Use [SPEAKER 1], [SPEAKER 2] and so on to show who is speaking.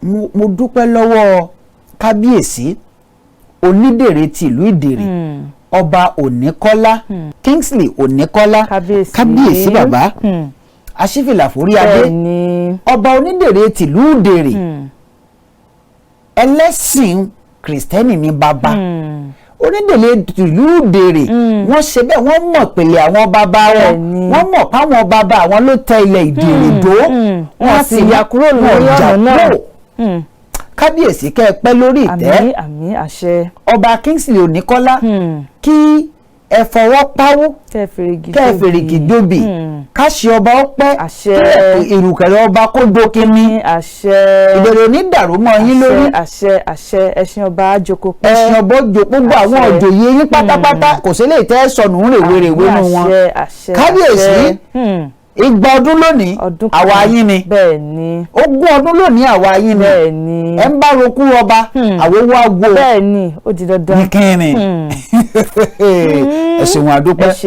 [SPEAKER 1] Mo dúpẹ́ lọ́wọ́ kábíyèsí Onídèrè ti ìlú Ìdèrè, Ọba Òníkọ́lá Kingsley Òníkọ́lá.
[SPEAKER 2] Kábíyèsí.
[SPEAKER 1] Kábíyèsí bàbá, aṣífìlà forí adé, Ọba Onídèrè tìlú Ìdèrè. Ẹlẹ́sìn Kìrìsìtẹ́nì ni bàbá Onídèrè tìlú Ìdèrè. Wọ́n ṣe bẹ́ẹ̀, wọ́n mọ̀ pèlè àwọn bàbá wọn. Wọ́n mọ̀ páwọn bàbá àwọn ló tẹ ilẹ̀ Ìdèrè dó.
[SPEAKER 2] Wọ́n sì yà kúrò
[SPEAKER 1] wọn
[SPEAKER 2] lórí
[SPEAKER 1] jà
[SPEAKER 2] ọ̀nà náà.
[SPEAKER 1] kúrò. Kábíyèsí, kẹ́ ẹ pẹ́ lórí ìtẹ́.
[SPEAKER 2] Àmín, àmín, àṣẹ.
[SPEAKER 1] Ọba Kingsley Oníkọ́lá, kí ẹ fọwọ́ páwó,
[SPEAKER 2] kẹ́ ẹ fèrègì
[SPEAKER 1] kẹ́ ẹ fèrègì jobi, káṣí ọba ó pẹ́,
[SPEAKER 2] Àṣẹ.
[SPEAKER 1] kí ìrùkẹ̀rẹ̀ ọba kó dókínní.
[SPEAKER 2] Àṣẹ.
[SPEAKER 1] Ìbẹ̀rẹ̀ òní dàrú mọ́ yín lórí.
[SPEAKER 2] Àṣẹ, àṣẹ, ẹṣin ọba àjòkó pẹ́.
[SPEAKER 1] Ẹṣin ọba ó jò gbogbo àwọn
[SPEAKER 2] Àṣẹ.
[SPEAKER 1] òjòyè yín pátápátá, kò sí lè tẹ́ sọnù ń rèwerèwe nù wọn.
[SPEAKER 2] Àṣẹ, àṣẹ.
[SPEAKER 1] Kábíyèsí,
[SPEAKER 2] àṣẹ.
[SPEAKER 1] 20 ọdún lónìí,
[SPEAKER 2] Ọdún kan.
[SPEAKER 1] àwa yín ni.
[SPEAKER 2] bẹ́ẹ̀ ni
[SPEAKER 1] 20 ọdún lónìí, àwa yín ni.
[SPEAKER 2] bẹ́ẹ̀ ni
[SPEAKER 1] Ẹ ń bá rokú ọba, àwòwò àgbo.
[SPEAKER 2] Bẹ́ẹ̀ ni, ó di dandan.
[SPEAKER 1] Ní kínní. Ẹ ṣeun, àdúpẹ́.
[SPEAKER 2] Ẹ ṣe.